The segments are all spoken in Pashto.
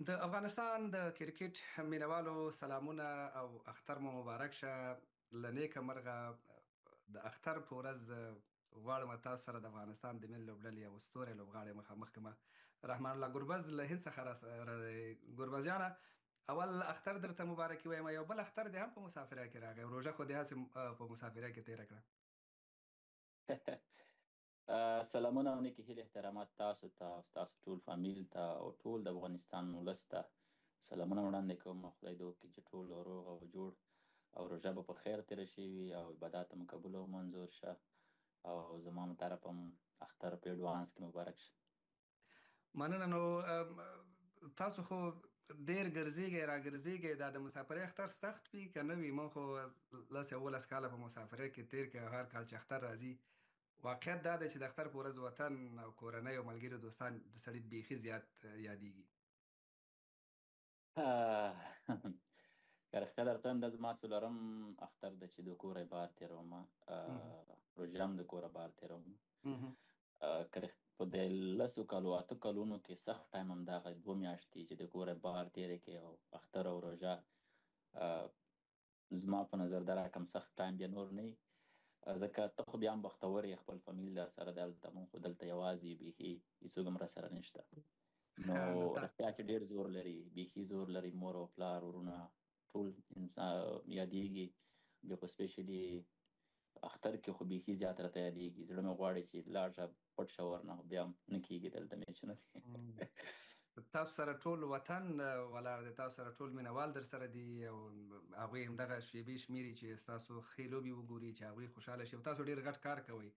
د افغانستان د کرکټ مینوالو سلامونه او اختر مو مبارک شه. له نیکه مرغه د اختر په ورځ غواړم تاسو سره د افغانستان د ملي لوبډلې یو ستوری لوبغاړی مخامخ کړم، رحمان الله ګربز له هند څخه را. ګربز جانه، اول اختر درته مبارکي وایم، یو بل اختر دې هم په مسافرۍ کې راغی. روژه خو دې هسې په مسافرۍ کې تېره کړه. سلامونه او نیکې هیلې احترامات تاسو ته او ستاسو ټول فامیل ته او ټول د افغانستان ولس ته سلامونه وړاندې کوم. خدای دې وکړي چې ټول روغ او جوړ او روژه به په خیر تېره شي او عبادات مو قبول او منظور شه، او زما طرف هم اختر په اډوانس کې مبارک شه. مننه. نو تاسو خو ډیر ګرځیږئ راګرځیږئ، دا د مسافرۍ اختر سخت وي که نه وي؟ مونږ خو لس 11 کاله په مسافرۍ کې تېر کړ. هر کال چې اختر راځي، واقعیت دا دی چې د اختر په ورځ وطن او کورنۍ او ملګري دوستان د سړي بیخي زیات یادېږي. که رښتیا درته وایم، دا زما څلورم اختر دی چې د کوره بهر تېروم، روژه هم د کوره بهر تېروم. که په دې 10 کالو 8 کلونو کې سخت ټایم هم دغه 2 میاشتې چې د کوره بهر تېرې کړې او اختر او روژه، زما په نظر دا رقم سخت ټایم بیا نور نه، ځکه ته خو بیا هم بختور یې، خپل فامیل در سره دی هلته، مونږ خو دلته یوازې یو، بیخي هېڅوک هم راسره نشته. نو رښتیا چې ډېر زور لري، بیخي زور لري. مور او پلار، ورونه، ټول انسان یادېږي. بیا په سپیشلي اختر کې خو بیخي زیات راته یادېږي. زړه مې غواړي چې لاړ شه پټ شه ورنه، خو بیا هم نه کېږي، دلته میچونه دي. تاسو سره ټول وطن ولاړ دی، تاسو سره ټول مینوال در سره دي او هغوی هم دغه شیبې شمیري چې ستاسو ښې لوبې وګوري، چې هغوی خوشحاله شي. او تاسو ډېر غټ کار کوئ،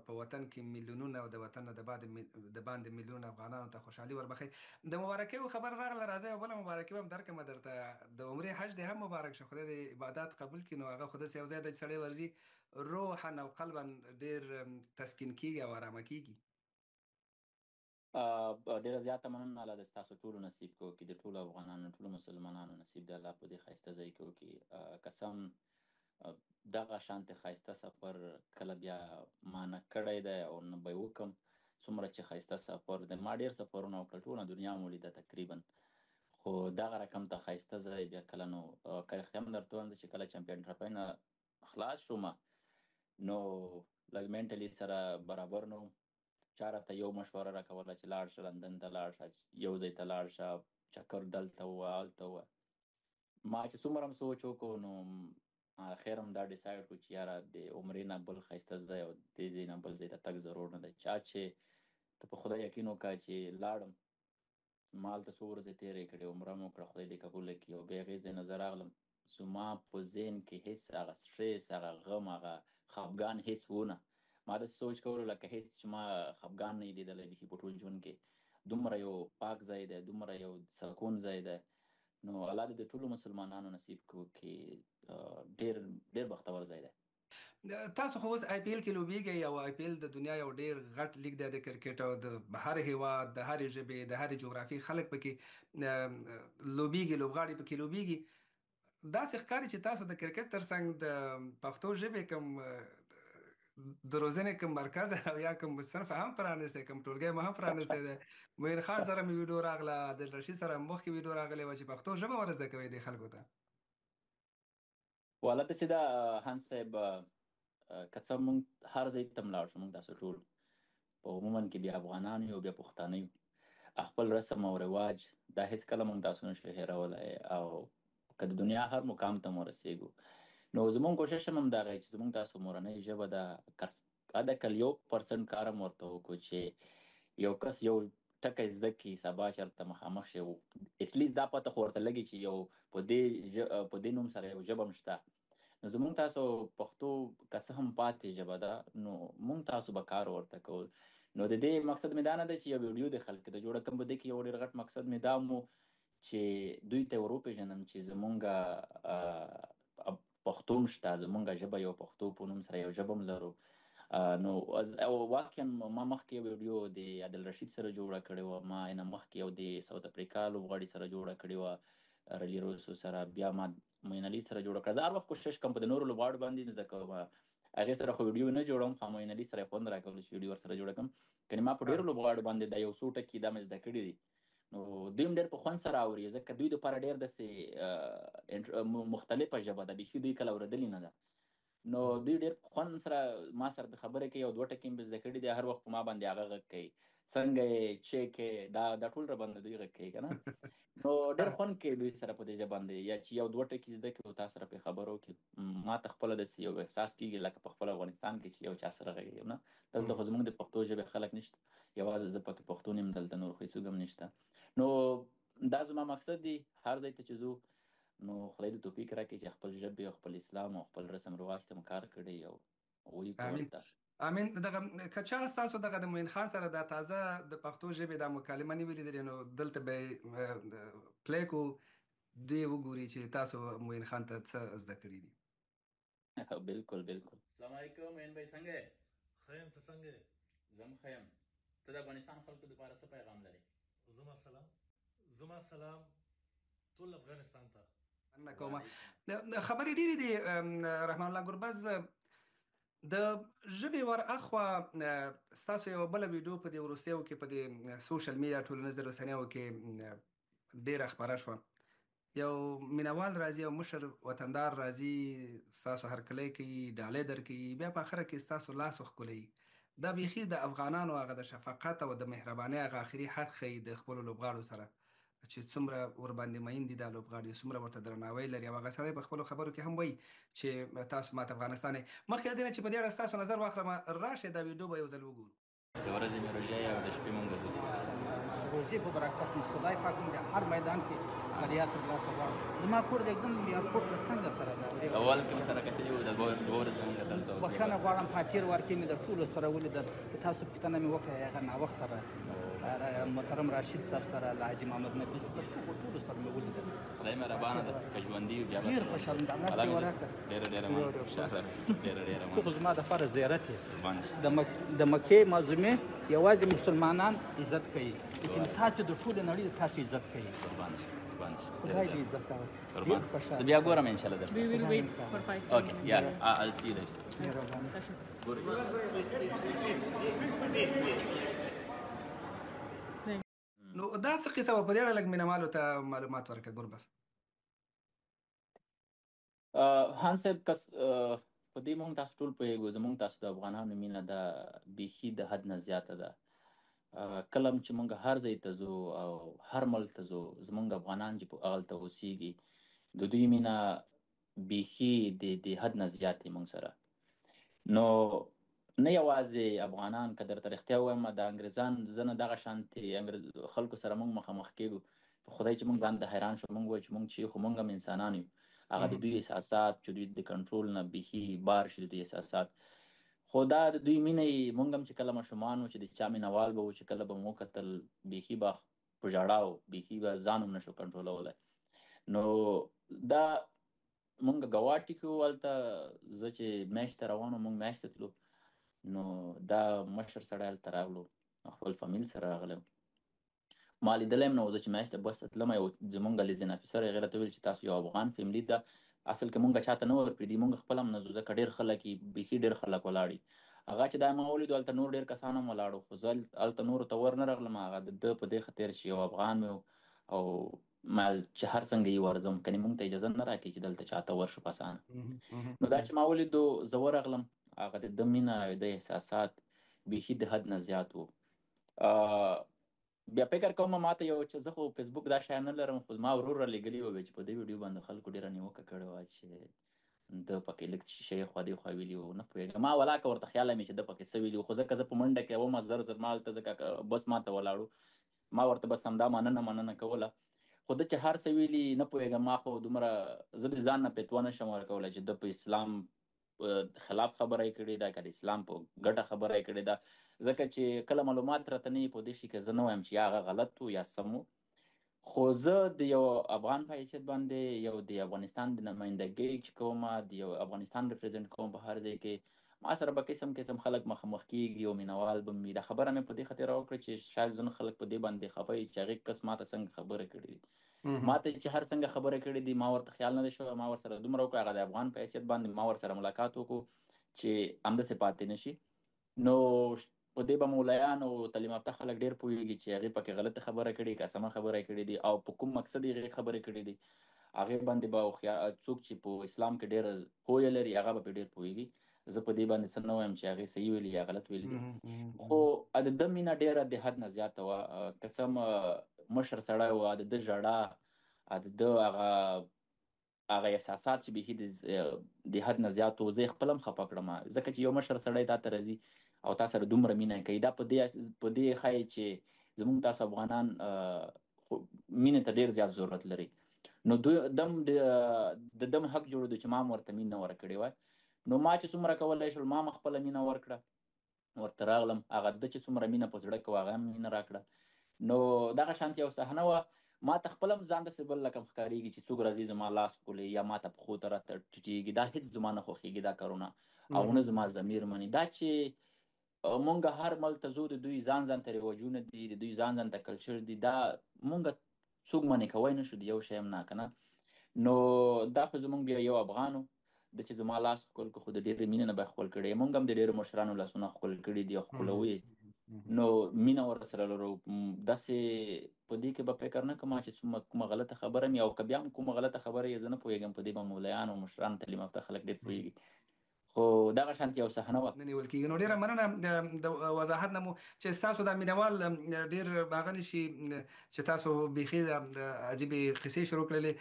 په وطن کې میلیونونه او د وطن نه د باندې میلیونونه افغانانو ته خوشحالي وربخښئ. د مبارکیو خبر راغله، راځئ یوه بله مبارکي هم درکړم درته. د عمرې حج دې هم مبارک شه، خدای دې عبادات قبول کړي. نو هغه خو داسې یو ځای دی چې سړی ورځي، روحا او قلبا ډېر تسکین کېږي او ارامه کېږي. ډېره زیاته مننه. الله دې ستاسو ټولو نصیب کې وکړي، د ټولو افغانانو ټولو مسلمانانو نصیب دې الله په دې ښایسته ځای کې وکړي. قسم دغه شانتې ښایسته سفر کله بیا ما نه کړی دی او نه به یې وکړم، څومره چې ښایسته سفر دی. ما ډېر سفرونه وکړل، ټوله دنیا مو ولیده تقریبا، خو دغه رقم ته ښایسته ځای بیا کله نو که رښتیا هم درته ووایم، چې کله چمپین ټرافۍ نه خلاص شوم نو لږ منټلي سره برابر نه وم. چا راته یو مشوره راکوله چې لاړ شه لندن ته لاړ شه، یو ځای ته لاړ شه، چکر دلته ووه هلته ووه. ما چې څومره هم سوچ وکړو نو اخر هم دا ډیسایډ کړو چې یاره د عمرې نه بل ښایسته ځای او دې ځای نه بل ځای ته تګ ضرور نه دی. چا چې ته په خدای یقین وکړه چې لاړم، ما هلته څو ورځې تېرې کړې، عمره مې وکړه، خدای دې قبوله کړي، او بیا هغې ځای نه زه راغلم، زما په ذهن کې هېڅ هغه سټرس، هغه غم، هغه خفګان هېڅ و نه. ما داسې سوچ کولو لکه هېڅ چې ما خفګان نه لیدلی بیخي په ټول ژوند کې. دومره یو پاک ځای دی، دومره یو سکون ځای دی. نو الله دې د ټولو مسلمانانو نصیب کړي، ډېر ډېر بختور ځای دی. تاسو خو اوس آی پي ایل کې لوبیږئ او آی پي ایل د دنیا یو ډیر غټ لیګ دی د کرکټ، او د هر هیواد، د هرې ژبې، د هرې جغرافیې خلک پکې لوبیږي، لوبغاړي پکې لوبیږي. داسې ښکاري چې تاسو د کرکټ ترڅنګ د پښتو ژبې کوم د روزنې کوم مرکز او یا کوم صنف هم پرانیستی، کوم ټولګی مو هم پرانیستی دی. معین خان سره مې ویډیو راغله، عادل رشید سره مخکې ویډیو راغلې وه چې پښتو ژبه ور زده کوئ دې خلکو ته. والا داسې ده هان صاحب، که څه مونږ هر ځای ته لاړ شو، مونږ تاسو ټول په عموما کې بیا افغانان یو، بیا پښتانه یو، خپل رسم او رواج دا هېڅکله مونږ تاسو نشو هېرولی، او که د دنیا هر مقام ته مو رسېږو نو زمونږ کوشش هم همدغه چې زمونږ تاسو مورنۍ ژبه ده، حداقل 1% کار هم ورته وکړو چې یو کس یو ټکی زده کړي، سبا چېرته مخامخ شي، اټلیست دا پته خو ورته لګي چې یو په دې نوم سره یو ژبه هم شته. نو زمونږ تاسو پښتو که څه هم پاتې ژبه ده، نو مونږ تاسو به کار ورته کوو. نو د دې مقصد مې دا نه دی چې یو ویډیو د خلکو ته جوړه کړم، په دې کې یو ډېر غټ مقصد مې دا مو چې دوی ته ور وپېژنم چې زمونږ پښتو هم شته، زمونږ ژبه یو پښتو په نوم سره یو ژبه هم لرو. نو او واقعا ما مخکې یو ویډیو د عادل رشید سره جوړه کړې وه، ما نه مخکې یو د ساوت افریقا لوبغاړي سره جوړه کړې وه، رلی روسو سره، بیا ما معین علي سره جوړه کړه. زه هر وخت کوشش کوم په د نورو لوبغاړو باندې زده کوم، هغې سره خو ویډیو نه جوړوم، خو معین علي سره یې خوند راکولو چې ویډیو ورسره جوړه کړم. کنې ما په ډېرو لوبغاړو باندې دا یو څو ټکي دا مې زده کړي دي. نو دوی هم ډېر په خوند سره اوري، ځکه دوی دپاره ډېر داسې مختلفه ژبه ده، بیخي دوی کله اورېدلې نه ده. نو دوی ډېر په خوند سره ما سره په خبرې کوي او دوه ټکي مې زده کړي دي، هر وخت په ما باندې هغه غږ کوي، څنګه یې، چیک یې، دا ټول را باندې دوی غږ کوي که نه. نو ډېر خوند کوي دوی سره په دې ژبه باندې، یا چې یو دوه ټکي زده کړي او تا سره په خبرو کې ما ته خپله داسې یو احساس کېږي لکه په خپل افغانستان کې چې یو چا سره غږېږم. نه، دلته خو زموږ د پښتو ژبې خلک نشته، یوازې زه پکې پښتون یم، دلته نور خو هېڅوک هم نشته. نو دا زما مقصد دی، هر ځای ته چې ځو نو خدای دې توفیق راکړي چې خپل ژبې او خپل اسلام او خپل رسم رواج ته مو کار کړی او وایي که ورته. امین. دغه که چا ستاسو دغه د معین خان سره دا تازه د پښتو ژبې دا مکالمه نه وي لیدلې، نو دلته به پلی کو، دوی وګوري چې تاسو معین خان ته څه زده کړي دي. بالکل بالکل. السلام علیکم معین بھائی، څنګه یې؟ ښه یم، ته څنګه یې؟ زه هم ښه یم. ته د افغانستان خلکو دپاره څه پیغام لرې؟ زما سلام ټول افغانستان ته. مننه کوم. خبرې ډېرې دي رحمان الله ګربز، د ژبې ور اخوا ستاسو یوه بله ویډیو په دې وروستیو کې په دې سوشل میډیا ټولنیزو رسنیو کې ډېره خپره شوه. یو مینوال راځي او مشر وطندار راځي، ستاسو هرکلی کوي، ډالۍ درکوي، بیا په اخره کې ستاسو لاس ښکلوي. دا بیخي د افغانانو هغه د شفقت او د مهربانۍ هغه اخري حد ښیي د خپلو لوبغاړو سره، چې څومره ورباندې مین دي دا لوبغاړي، څومره ورته درناوی لري. او هغه سړی په خپلو خبرو کې هم وایي چې تاسو ماته افغانستان یې. مخکې له دې نه چې په دې اړه ستاسو نظر واخلم، راشئ دا ویډیو به یو ځل وګورو. د ورځې مې روژه او د شپې مونږ ځو. روژې په برکت مو خدای پاک مونږ هر میدان کې بریا ترلاسه غواړو. زما کور د اکدم ایرپورټ له څنګه سره ده. اول کې مو سره کتلي وو، د دوه ورځې مونږ دلته وو. بښنه غواړم، په تېر وار کې مې د ټولو سره ولیدل، تاسو پوښتنه مې وکړه، هغه ناوخته راځي. محترم راشد صاحب سره، له حاجي محمد نبي سره، ټولو سره مې ولیدل. خدای مهربانه ده، که ژوندي یو بیا به ډېر خوشحاله یم، دا مرستې ورکړه. ډېره ډېره مننه، خوشحاله اوسئ. ډېره ډېره مننه. ته خو زما دپاره زیارت یې. قربان شم. د مکې معظمې یوازې مسلمانان عزت کوي، لیکن تاسو د ټولې نړۍ تاسو عزت کوي. قربان شم، قربان شم. خدای دې عزت راکړي. قربان. ډېر خوشحاله زه بیا ګورم ان شاء الله درسره. We will wait for 5 Okay, minutes. yeah, I'll see you later. مهرباني. نو دا څه قصه وه؟ په دې اړه لږ مینهوالو ته معلومات ورکړه ګربز. خان صاحب، کس په دې مونږ تاسو ټول پوهېږو، زمونږ تاسو د افغانانو مینه ده بیخي د حد نه زیاته ده. کله هم چې مونږ هر ځای ته ځو او هر ملک ته ځو، زمونږ افغانان چې په هغلته اوسېږي، د دوی مینه بیخي د حد نه زیات دی مونږ سره. نو نه یوازې افغانان، که درته رښتیا ووایم، د انګریزان زنه دغه شانتې انګریز خلکو سره مونږ مخامخ کېږو، په خدای چې مونږ ځان ته حیران شو، مونږ وایو چې مونږ چې خو مونږ هم انسانان یو. هغه د دوی احساسات چې دوی د کنټرول نه بیخي بار شي، د دوی احساسات، خو دا د دوی مینه یې. مونږ هم چې کله ماشومان وو، چې د چا مینهوال به وو، چې کله به مو وکتل بیخي به په ژړا وو، بیخي به ځان هم نشو کنټرولولی. نو دا مونږ ګواټي کې وو، هلته زه چې میچ ته روان وم، مونږ میچ ته تلو، نو دا مشر سړی هلته راغلو، خپل فامیل سره راغلی و. ما لیدلی هم نه و، زه چې میچ ته بس ته تلم، یو زمونږ لیزن افیسر هغې راته وویل چې تاسو یو افغان فیملی ده، اصل کې مونږ چاته نه ورپرېږدي، مونږ خپله هم نه ځو، ځکه ډېر خلک یې، بیخي ډېر خلک ولاړ دي. هغه چې دا ما ولیدو، هلته نور ډېر کسان هم ولاړ وو، خو زه هلته نورو ته ور نه راغلم. هغه د ده په دې خاطر چې یو افغان مې و او ما چې هر څنګه یې ورځم، کنې مونږ ته اجازه نه راکوي چې دلته چاته ورشو په اسانه. نو دا چې ما ولیدو، زه ورغلم، هغه د ده مینه او د احساسات بیخي د حد نه زیات وو. بیا فکر کوم ما ته یو چې زه خو فیسبوک دا شیان نه لرم، خو زما ورور را لېږلي وو چې په دې ویډیو باندې خلکو ډېره نیوکه کړې وه چې ده پکې لږ څه شی خوا دې خوا ویلي وو. نه پوهېږم، ما ولاکه ورته خیال مې چې ده پکې څه ویلي وو، خو ځکه زه په منډه کې وم، زر زر ما هلته ځکه بس ما ته ولاړو، ما ورته بس همدا مننه مننه کوله. خو ده چې هر څه ویلي نه پوهېږم، ما خو دومره زه د ځان نه فتوا نه شم ورکولی چې ده په اسلام خلاف خبره یې کړې ده که د اسلام په ګټه خبره یې کړې ده، ځکه چې کله معلومات راته نه وي په دې شي کې زه نه وایم چې یا هغه غلط و یا سم و. خو زه د یو افغان په حیثیت باندې، یو د افغانستان د نمایندګۍ چې کوم، د یو افغانستان ریپرزینټ کوم په هر ځای کې، ما سره به قسم قسم خلک مخامخ کېږي او مینهوال به مې وي. دا خبره مې په دې خاطر وکړه چې شاید ځینې خلک په دې باندې خفه وي چې هغې کس ما ته څنګه خبره کړې دي، ما ته چې هر څنګه خبره کړې دي، ما ورته خیال نه دی شوی، ما ورسره دومره وکړه، هغه د افغان په حیثیت باندې ما ورسره ملاقات وکړو چې همداسې پاتې نه شي. نو په دې به مولایان او تعلیم یافته خلک ډېر پوهېږي چې هغې پکې غلطه خبره کړې که سمه خبره کړې دي او په کوم مقصد یې هغې خبرې کړې دي. هغې باندې به هوښیار څوک چې په اسلام کې ډېره پوهه لري هغه به پرې ډېر پوهېږي. زه په دې باندې څه نه وایم چې هغې صحیح ویلي یا غلط ویلي دي، خو د ده مینه ډېره د حد نه زیاته وه. که څه هم مشر سړی و، د ده ژړا، د ده هغه احساسات چې بیخي د حد نه زیات وو، زه یې خپل هم خفه کړم، ځکه چې یو مشر سړی تا ته راځي او تا سره دومره مینه کوي، دا په دې ښایي چې زمونږ تاسو افغانان مینې ته ډېر زیات ضرورت لري. نو د دم حق جوړېدو چې ما هم ورته مینه ورکړې وای. نو ما چې څومره کولی شول ما هم خپله مینه ورکړه، ورته راغلم. هغه ده چې څومره مینه په زړه کې وه هغه هم مینه راکړه. نو دغه شانتې یو صحنه وه، ما ته خپل هم ځان داسې بل رقم ښکارېږي چې څوک راځي زما لاس ښکلوي یا ما ته پښو ته راته ټیټېږي، دا هېڅ زما نه خوښېږي دا کارونه، او نه زما ضمیر مني. دا چې مونږ هر ملک ته ځو د دوی ځان ځان ته رواجونه دي، د دوی ځان ځان ته کلچر دي، دا مونږ څوک منې کوی نه شو د یو شی هم نه که نه. نو دا خو زمونږ بیا یو افغان و د چې زما لاس ښکل کړ، خو د ډېرې مینې نه به ښکل کړی. مونږ هم د ډېرو مشرانو لاسونه ښکل کړي دي او ښکلوو یې، نو مینه ورسره لرو. داسې په دې کې به فکر نه کوم چې څومره کومه غلطه خبره مې، او که بیا هم کومه غلطه خبره یې زه نه پوهېږم، په دې به مولایان او مشران تعلیم یافته خلک ډېر پوهېږي. خو دغه شانتې یو صحنه وه. نه نیول کېږي. نو ډېره مننه د وضاحت نه مو چې ستاسو دا مینوال ډېر هغه نه شي چې تاسو بیخي د عجیبې قصې شروع کړلې.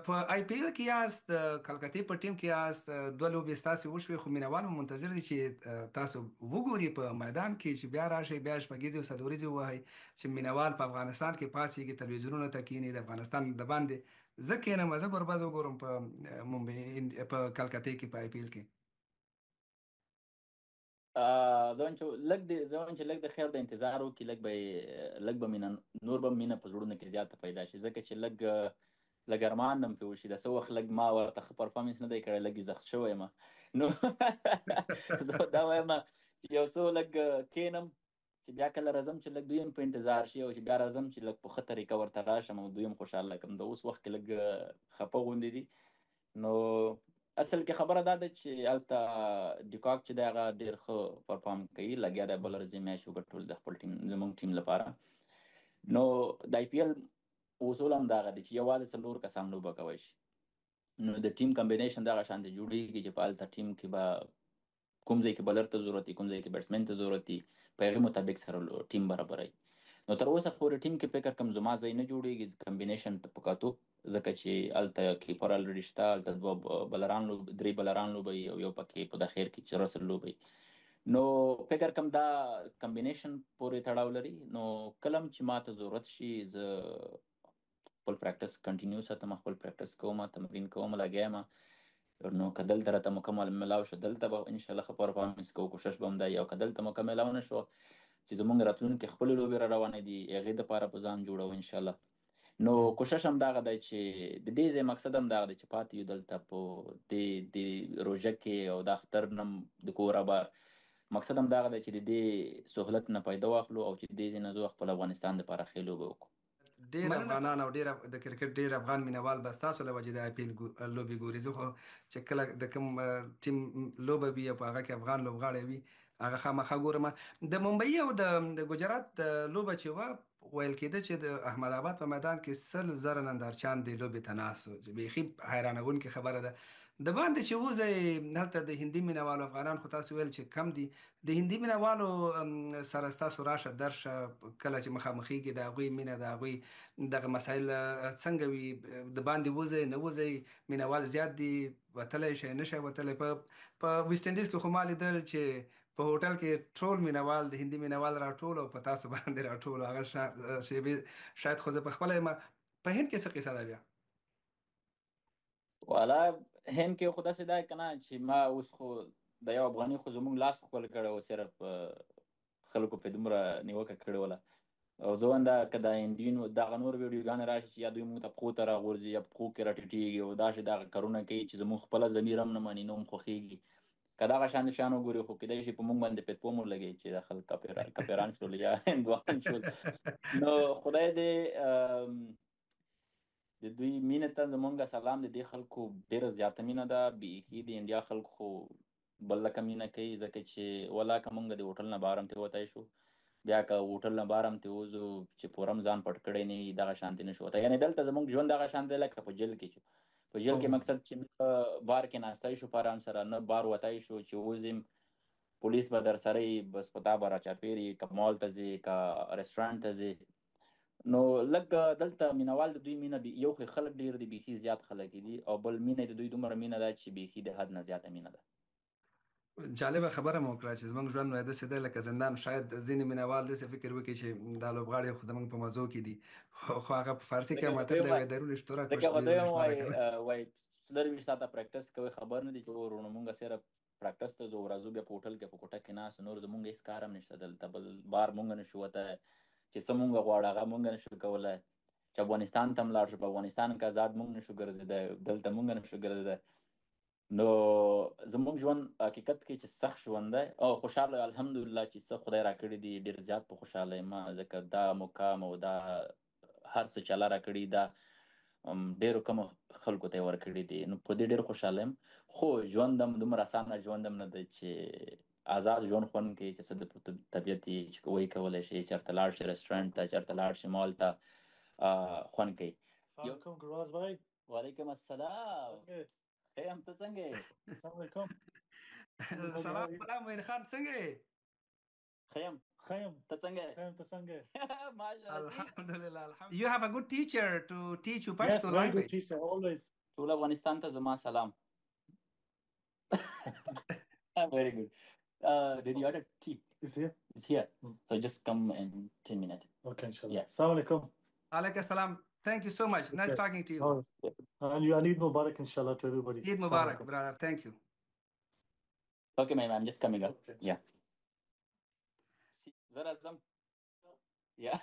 په آی پي ایل کې یاست، د کلکتې په ټیم کې یاست، دوه لوبې ستاسې وشوې، خو مینوال مو منتظر دي چې تاسو وګوري په میدان کې، چې بیا راشئ بیا شپږیزې او څلوریزې ووهئ، چې مینوال په افغانستان کې پاڅېږي، تلویزیونونو ته کښېني، د افغانستان د باندې زه کښېنم، زه ګربز وګورم په ممبئی په کلکتې کې په آی پي ایل کې. زه وایم چې لږ د زه وایم چې لږ د خیر د انتظار وکړي، لږ به مینه نور به مینه په زړونو کې زیاته پیدا شي، ځکه چې لږ ارمان هم پرې وشي. د څه وخت لږ ما ورته ښه پرفارمنس نه دی کړی، لږ زخت شوی یم. نو زه دا وایم چې یو څو لږ کښېنم چې بیا کله راځم چې لږ دوی هم په انتظار شي، او چې بیا راځم چې لږ په ښه طریقه ورته راشم او دوی هم خوشحاله کړم. د اوس وخت کې لږ خپه غوندې دي. نو اصل کې خبره دا ده چې هلته ډیکاک چې دی هغه ډېر ښه پرفارم کوي، لګیا دی بل ورځ یې میچ وګټول د خپل ټیم زمونږ ټیم لپاره. نو د آی پي ایل اصول هم دغه دی چې یوازې 4 کسان لوبه کوی شي. نو د ټیم کمبینیشن دغه شان دی جوړېږي چې په هلته ټیم کې به کوم ځای کې بالر ته ضرورت وي، کوم ځای کې بیټسمن ته ضرورت وي، په هغې مطابق سره ټیم برابروي. نو تر اوسه پورې ټیم کې فکر کوم زما ځای نه جوړېږي کمبینیشن ته په کتو، ځکه چې هلته کیپر الریډي شته، هلته دوه بلران درې بلران لوبوي او یو پکې په داخر کې چې رسل لوبوي. نو فکر کوم دا کمبینیشن پورې تړاو لري. نو کله هم چې ما ته ضرورت شي زه خپل پریکټس کنټینیو ساتم، خپل پریکټس کوم، تمرین کوم، لګیا یم. نو که دلته راته مکمل ملاو شو دلته به انشاءالله ښه پرفارمنس کوو، کوشش به هم دا وي. او که دلته موقع ملاو نه شو چې زمونږ راتلونکې خپلې لوبې را روانې دي هغې دپاره په ځان جوړوو انشاءالله. نو کوشش هم دغه دی چې د دې ځای مقصد هم دغه دی چې پاتې یو دلته په دې روژه کې او د اختر نه د کوره بار، مقصد هم دغه دی چې د دې سهولت نه پیدا واخلو او چې دې ځای نه ځو خپل افغانستان دپاره ښې لوبې وکړو. ډېر افغانان او ډېر د کرکټ ډېر افغان مینوال به ستاسو له وجې د آی پي ایل لوبې ګوري. زه خو چې کله د کوم ټیم لوبه وي او په هغه کې افغان لوبغاړی وي هغه خامخا ګورم. د ممبئی او د ګجرات لوبه چې وه، ویل کېده چې د احمد آباد په میدان کې 100,000 نندارچیان دې لوبې ته ناست وو، چې بیخي حیرانوونکې خبره ده. د باندې چې وځئ هلته د هندي مینوالو افغانان خو تاسو ویل چې کم دي، د هندي مینوالو سره ستاسو راشه درشه کله چې مخامخېږي، د هغوی مینه، د هغوی دغه مسایل څنګه وي؟ د باندې وځئ نه وځئ، مینوال زیات دي، وتلی شئ نه شئ وتلی؟ په ویسټ انډیز کې خو ما لیدل چې په هوټل کې ټول مینوال د هندي مینوال راټول او په تاسو باندې راټول، هغه شیبې شاید خو زه په خپله یم. په هند کې څه قصه ده بیا؟ والا هند کې خو داسې ده که نه چې ما اوس خو د یو افغاني خو زمونږ لاس ښکل کړی و، صرف خلکو پرې دومره نیوکه کړې وله. او زه وایم دا که د هندیانو دغه نور ویډیوګانې راشي چې یا دوی موږ ته پښو ته راغورځي یا پښو کې راټیټېږي او داسې دغه کارونه کوي چې زموږ خپله ضمیر هم نه مني، نه هم خوښېږي. که دغه شان شیان وګوري خو کېدای شي په موږ باندې فتوا مو لګوي چې دا خلک کاپیران شول یا هندوان شول. نو خدای دې د دوی مینې ته زمونږ سلام. د دې خلکو ډېره زیاته مینه ده، بیخي د انډیا خلکو خو بل لکه مینه کوي، ځکه چې ولا که مونږ د هوټل نه بهر هم ترې وتی شو، بیا که هوټل نه بهر هم ترې وځو چې پوره هم ځان پټ کړی نه وي، دغه شانتې نه شو وتی. یعنې دلته زمونږ ژوند دغه شان دی لکه په جیل کې، چې په جیل کې مقصد چې بار کې ناستی شو په آرام سره، نه بار وتی شو، چې وځیم پولیس به در سره وي، بس په تا به راچاپېري، که مال ته ځې که رستورانت ته ځې. نو لږ دلته مینوال د دوی مینه یو خو خلک ډېر دي، بیخي زیات خلک دي، او بل مینه د دوی دومره مینه ده چې بیخي د حد نه زیاته مینه ده. جالبه خبره مو وکړه چې زمونږ ژوند داسې دی لکه زندان. شاید ځینې مینوال داسې فکر وکړي چې دا لوبغاړي خو زمونږ په مزو کې دي، خو هغه په فارسي کې متل دی، وایي درون شتوره ځکه به دوی هم وایي 24 ساعته پریکټس کوي، خبر نه دي چې ورونو مونږ صرف پریکټس ته ځو، راځو بیا په هوټل کې په کوټه کې ناست، نور زمونږ هېڅ کار هم نشته دلته، بل بار مونږ نه شو وتی، چې څه مونږ غواړو هغه مونږ نه شو کولی، چې افغانستان ته هم لاړ شو په افغانستان کې ازاد مونږ نه شو ګرځېدی، دلته مونږ نه شو ګرځېدی. نو زمونږ ژوند حقیقت کې چې سخت ژوند دی، او خوشحاله الحمدلله چې څه خدای راکړي دي، ډېر زیات په خوشحاله یم، ځکه دا مقام او دا هر څه چې الله راکړي دا ډېرو کمو خلکو ته یې ورکړي دي، نو په دې ډېر خوشحاله یم. خو ژوند هم دومره اسانه ژوند هم نه دی چې ازاد ژوند خوند کوي، چې څه د طبیعت یې چې وایي کولی شي، چېرته لاړ شي رستورانت ته، چېرته لاړ شي مال ته، خوند کوي. السلام علیکم ګرباز بھائی. وعلیکم السلام. ښه یم، ته څنګه یې؟ السلام علیکم. سلام سلام معین خان، څنګه یې؟ ښه یم. ښه یم. ته څنګه یې؟ ښه یم، ته څنګه یې؟ ماشاءالله. الحمدلله، الحمدلله. You have a good teacher to teach you Pashto Yes, very good language. teacher, always. ټول افغانستان ته زما سلام. Very good. Did you order tea? It's here. It's here. So just come in 10 minutes. Okay, inshallah. Yeah. Assalamu alaikum. Alaikum salam. Thank you so much. Nice Okay. talking to you. And you, and Eid Mubarak, inshallah, to everybody. Eid Mubarak, brother. Thank you. Okay, ma'am, I'm just coming up. Okay. Yeah. زه راځم. Yeah.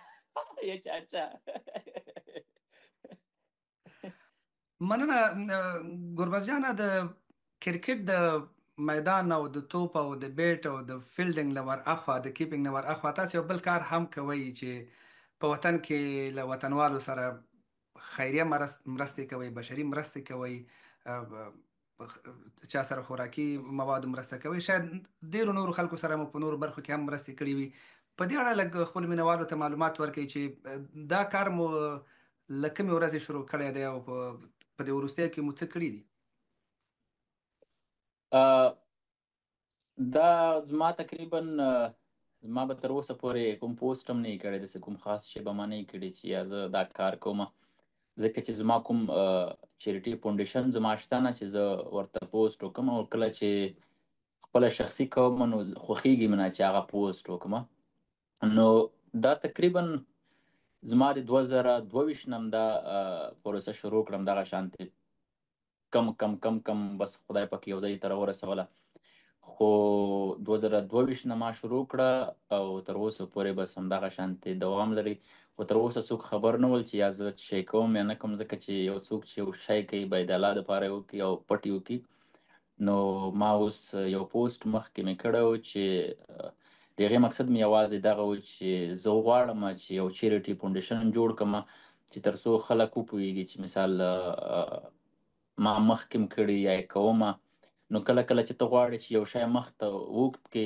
یا چاچا. مننه ګربز جانه. د کرکټ د میدان او د توپ او د بیټ او د فیلډینګ له ور اخوا، د کیپینګ له ور اخوا، تاسو یو بل کار هم کوئ چې په وطن کې له وطنوالو سره خیریه مرستې کوئ، بشري مرستې کوئ، چا سره خوراکي موادو مرسته کوئ، شاید ډېرو نورو خلکو سره مو په نورو برخو کې هم مرستې کړې وي. په دې اړه لږ خپلو مینهوالو ته معلومات ورکړئ چې دا کار مو له کومې ورځې شروع کړی دی او په دې وروستیو کې مو څه کړي دي؟ دا زما تقریبا ما به تر اوسه پورې کوم پوسټ هم نه یې کړی، داسې کوم خاص شی به ما نه یې کړی چې یا زه دا کار کوم، ځکه چې زما کوم چیریټي فاونډیشن زما شته نه چې زه ورته پوسټ وکړم، او کله چې خپله شخصي کوم نو خوښېږي مې نه چې هغه پوسټ وکړم. نو دا تقریبا زما د 2022 نه دا پروسه شروع کړم، دغه شانتې کم کم کم کم بس خدای پاک یو ځای ته راورسوله. خو 2022 نه ما شروع کړه او تر اوسه پورې بس همدغه شانتې دوام لري. خو تر اوسه څوک خبر نه ول چې یا زه شی کوم یا نه کوم، ځکه چې یو څوک چې یو شی کوي باید الله دپاره یې وکړي او پټ یې وکړي. نو ما اوس یو پوسټ مخکې مې کړی و چې د هغې مقصد مې یوازې دغه و چې زه غواړم چې یو چیریټي فاونډیشن جوړ کړم چې تر څو خلک وپوهېږي چې مثال ما مخکې هم کړي یا یې کومه. نو کله کله چې ته غواړې چې یو شی مخ ته اوږد کې،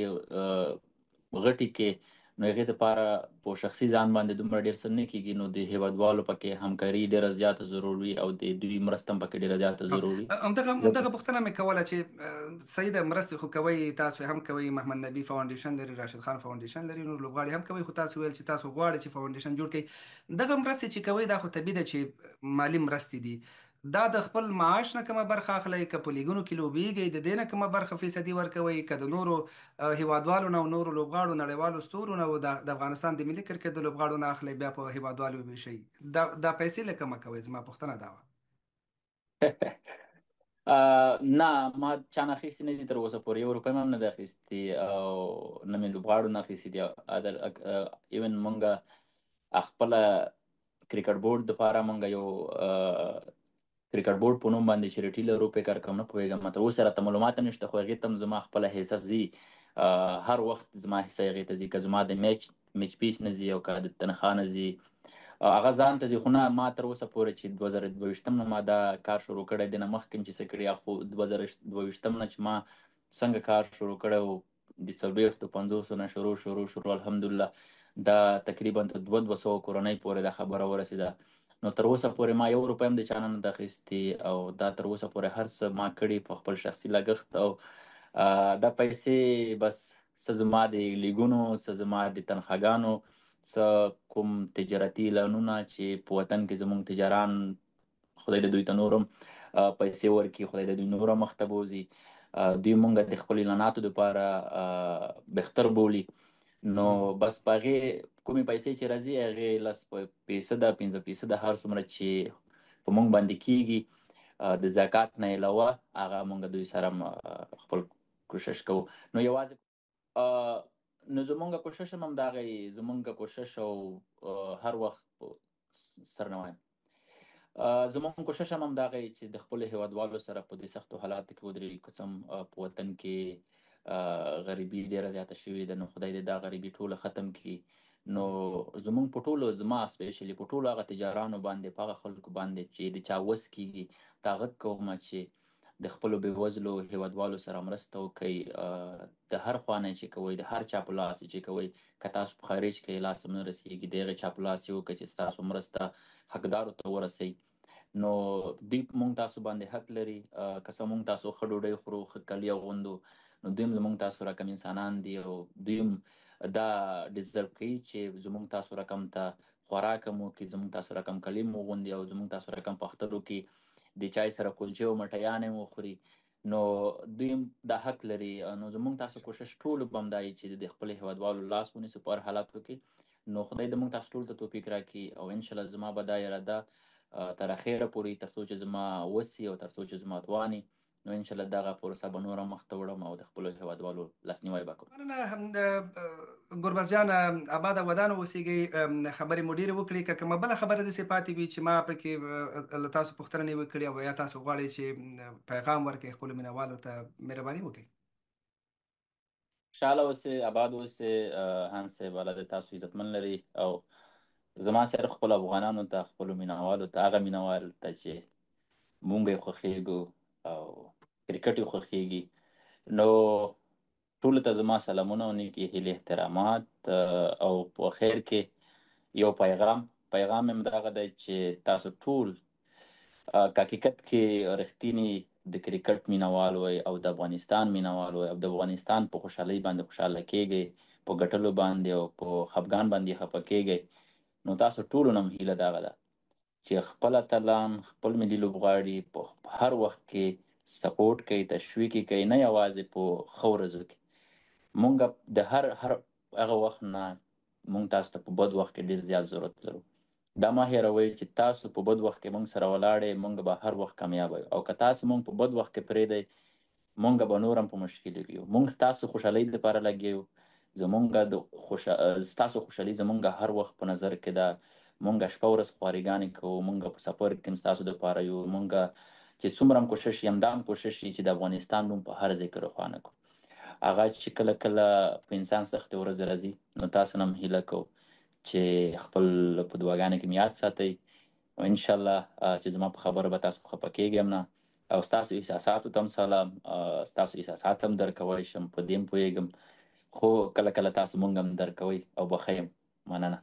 غټي کې، نو هغې دپاره په شخصي ځان باندې دومره ډېر څه نه کېږي، نو د هېوادوالو پکې همکاري ډېره زیاته ضرور وي او د دوی مرسته هم پکې ډېره زیاته ضرور وي. همدغه پوښتنه مې کوله چې صحیح ده، مرستې خو کوئ، تاسو هم کوئ، محمد نبي فاونډیشن لري، راشد خان فاونډیشن لري، نور لوبغاړي هم کوئ، خو تاسو ویل چې تاسو غواړئ چې فاونډیشن جوړ کړئ. دغه مرستې چې کوئ دا خو طبیعي ده چې مالي مرستې دي، دا د خپل معاش نه کومه برخه اخلئ که په لیګونو کې لوبېږئ د دې نه کومه برخه فیصدي ورکوئ که د نورو هیوادوالو نه او نورو لوبغاړو نړیوالو ستورو نه او د افغانستان د ملي کرکټ د لوبغاړو نه اخلئ بیا په هیوادوالو ویشئ؟ دا پیسې له کومه کوئ؟ زما پوښتنه دا وه. نه، ما چا نه اخیستې نه دي تر اوسه پورې، یو روپۍ مې هم نه ده اخیستې او نه مې لوبغاړو نه اخیستې دي. ایون مونږ خپله کرکټ بورډ دپاره مونږ یو کرکټ بورډ په نوم باندې چیریټي لرو، فکر کوم نه پوهېږم تر اوسه راته معلومات هم نشته، خو هغې ته هم زما خپله حصه ځي، هر وخت زما حصه هغې ته ځي، که زما د میچ پیس نه ځي او که د تنخوا نه ځي هغه ځان ته ځي. خو نه، ما تر اوسه پورې چې 2022 نه ما دا کار شروع کړی دی، نه مخکې چې څه کړي، خو 2022 نه چې ما څنګه کار شروع کړی و، د 40 50 نه شروع شروع شروع، الحمدلله دا تقریبا تر 200 کورنۍ پورې دا خبره ورسېده. نو تر اوسه پورې ما یو روپۍ هم د چا نه نه ده اخیستې، او دا تر اوسه پورې هر څه ما کړي په خپل شخصي لګښت، او دا پیسې بس څه زما د لیګونو، څه زما د تنخواګانو، څه کوم تجارتي اعلانونه چې په وطن کې زموږ تجاران، خدای د دوی ته نورم پیسې ورکړي، خدای د دوی نوره مخته بوځي، دوی مونږ د خپل اعلاناتو دپاره بهتر بولي. نو بس په هغې کومې پیسې چې راځي هغې 10 فیصده، 5 فیصده، هر څومره چې په مونږ باندې کیږي د زکات نه علاوه، هغه مونږ دوی سره خپل کوشش کوو. نو یوازې نو زمونږ کوشش هم همدغه، زمونږ کوشش او هر وخت سر نه وایم، زمونږ کوشش هم همدغه چې د خپلو هیوادوالو سره په دې سختو حالاتو کې ودرېږو. که څه هم په وطن کې غریبي ډېره زیاته شوې ده، نو خدای دې دا غریبي ټوله ختم کړي. نو زمونږ په ټولو، زما specially په ټولو هغه تجارانو باندې، په هغه خلکو باندې چې د چا وس کیږي، دا غږ کوم چې د خپلو بېوزلو هیوادوالو سره مرسته وکړئ. د هر خوا نه چې کوئ، د هر چا په لاس چې کوئ، که تاسو په خارج کې لاس هم نه رسیږي، د هغې چا په لاس یې وکړئ چې ستاسو مرسته حقدارو ته ورسوي. نو دوی مونږ تاسو باندې حق لري. که څه مونږ تاسو ښه ډوډۍ خورو، ښه کالي اغوندو، نو دوی هم زمونږ تاسو رقم انسانان دي، او دوی هم دا deserve کوي چې زمونږ تاسو رقم ته خوراک هم وکړي، زمونږ تاسو رقم کالي هم وغوندي، او زمونږ تاسو رقم په اخترو کې د چای سره کلچې او مټیانې هم وخوري. نو دوی هم دا حق لري. نو زمونږ تاسو کوشش ټولو به هم دا وي چې د خپل هیوادوالو لاس ونیسو په هر حالاتو کې. نو خدای د مونږ تاسو ټول ته توفیق راکړي، او انشاءالله زما به دا اراده تر اخره پورې، تر څو چې زما وسي او تر څو چې زما توان، نو انشاءالله دغه پروسه به نوره مخته وړم او د خپلو هیوادوالو لاسنیوی به کوم. مننه ګربز جان، اباد او ودان اوسېږئ. خبرې مو ډېرې وکړې، که کومه بله خبره داسې پاتې وي چې ما پکې له تاسو پوښتنه نه وي کړې، او یا تاسو غواړئ چې پیغام ورکړئ خپلو مینهوالو ته، مهرباني وکړئ. خوشحاله اوسې، اباد اوسې هان صاحب، الله دې تاسو عزتمن لري. او زما صرف خپل افغانانو ته، خپلو مینهوالو ته، هغه مینهوالو ته چې مونږ یې خوښیږو او کرکټ یې خوښیږي، نو ټولو ته زما سلامونه او نیکې هیلې، احترامات. او په خیر کې یو پیغام هم دغه دی چې تاسو ټول که حقیقت کې رښتینی د کرکټ مینوال وئ او د افغانستان مینوال وئ او د افغانستان په خوشحالۍ باندې خوشحاله کیږئ، په ګټلو باندې او په خفګان باندې خفه کیږئ، نو تاسو ټولو نه هیله دغه ده چې خپل اتلان، خپل ملي لوبغاړي په هر وخت کې support کوي، تشویق کوي، نه یوازې په ښو ورځو کې. مونږ د هر هر هغه وخت نه، مونږ تاسو ته په بد وخت کې ډیر زیات ضرورت لرو. دا مه هېروئ چې تاسو په بد وخت کې مونږ سره ولاړې، مونږ به هر وخت کامیاب یو، او که تاسو مونږ په بد وخت کې پرېږدئ، مونږ به نور هم په مشکل کې یو. مونږ ستاسو خوشحالۍ لپاره لګیا یو. زمونږ د خوش ستاسو خوشحالي زمونږ هر وخت په نظر کې ده. مونږ شپه ورځ خواریګانې کوو، مونږ په سفر کې هم ستاسو دپاره یو. مونږ چې څومره هم کوشش یې، همدا هم کوشش یې چې د افغانستان نوم په هر ځای کې روښانه کړو. هغه چې کله کله په انسان سختې ورځې راځي، نو تاسو نه هم هیله کوو چې خپل په دعاګانو کې مې یاد ساتئ، او انشاءالله چې زما په خبره به تاسو خفه کېږئ هم نه، او ستاسو احساساتو ته هم سلام، ستاسو احساسات هم درک کولی شم، په دې هم پوهېږم، خو کله کله تاسو مونږ هم درک کوئ او بخښئ. مننه.